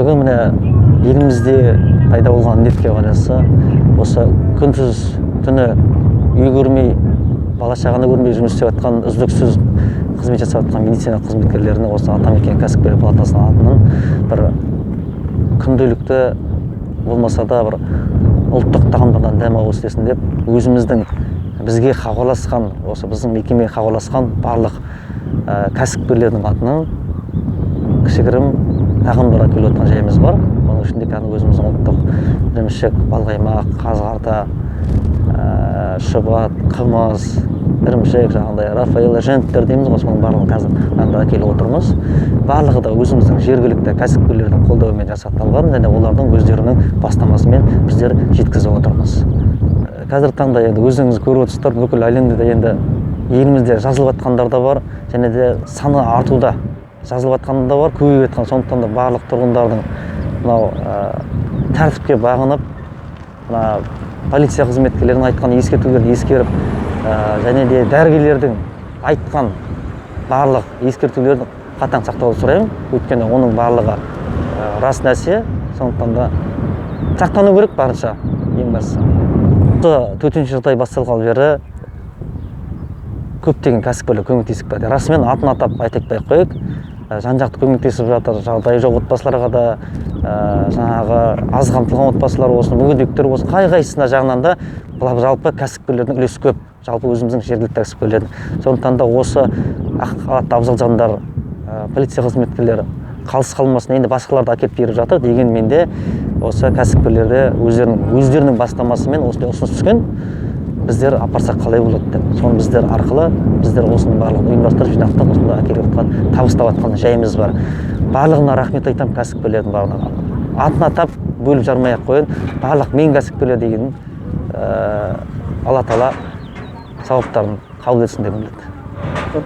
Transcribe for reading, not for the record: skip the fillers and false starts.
Бүгін міне елімізде пайда болған індетке байланысты осы күндіз түні үй көрмей, бала шағаны көрмей жұмыс істеп жатқан, үздіксіз қызмет жасап жатқан медицина қызметкерлеріне осы Атамекен кәсіпкерлер палатасының атынан бір күнделікті болмаса да бір ұлттық тағамдардан дәм ауыз істесін деп, өзіміздің бізге хабарласқан, осы біздің мекемеге хабарласқан барлық кәсіпкерлердің атынан кішігірім тағамдар әкеліп жатқан жайымыз бар. Оның ішінде кәдімгі өзіміздің ұлттық ірімшік, балқаймақ, қазқарта, шұбат, қымыз, ірімшік, жаңағыдай рафаэлло, женттер дейміз ғой, соның барлығын қазір таңда әкеліп отырмыз. Барлығы да өзіміздің жергілікті кәсіпкерлердің қолдауымен жасақталған және олардың өздерінің бастамасымен біздер жеткізіп отырмыз. Қазіргі таңда енді өздеріңіз көріп отырсыздар, бүкіл әлемде де енді елімізде жазылып жатқандар да бар және де саны артуда, жазылып жатқандар да бар, көбейіп жатқан. Сондықтан да барлық тұрғындардың мынау тәртіпке бағынып, мына полиция қызметкерлерінің айтқан ескертулерді ескеріп, және де дәрігерлердің айтқан барлық ескертулерін қатаң сақтауды сұраймын. Өйткені оның барлығы рас нәрсе, сондықтан да сақтану керек барынша. Ең бастысы, осы төтенше жағдай басталғалы бері көптеген кәсіпкерлер көмектесіп келді. Расымен атын атап айта кетпей ақ қояйық, жан жақты көмектесіп жатыр. Жағдайы жоқ отбасыларға да, жаңағы аз қамтылған отбасылар болсын, мүгедектер болсын, қай қайсысына жағынан да былай жалпы кәсіпкерлердің үлесі көп, жалпы өзіміздің жергілікті кәсіпкерлердің. Сондықтан да осы ақ халатты абзал жандар, полиция қызметкерлері қалыс қалмасын, енді басқалар да әкеліп беріп жатыр. Дегенмен де осы кәсіпкерлерде өздерінің бастамасымен осындай ұсыныс түскен, біздер апарсақ қалай болады деп. Соны біздер арқылы біздер осының барлығын ұйымдастырып, жинақтап, осында әкеліп жатқан, табыстап жатқан жайымыз бар. Барлығына рахмет айтамын, кәсіпкерлердің барлығына. Атын атап бөліп жармай ақ қояйын, барлық мен кәсіпкерлер деген, Алла Тағала сауаптарын қабыл етсін деп келеді.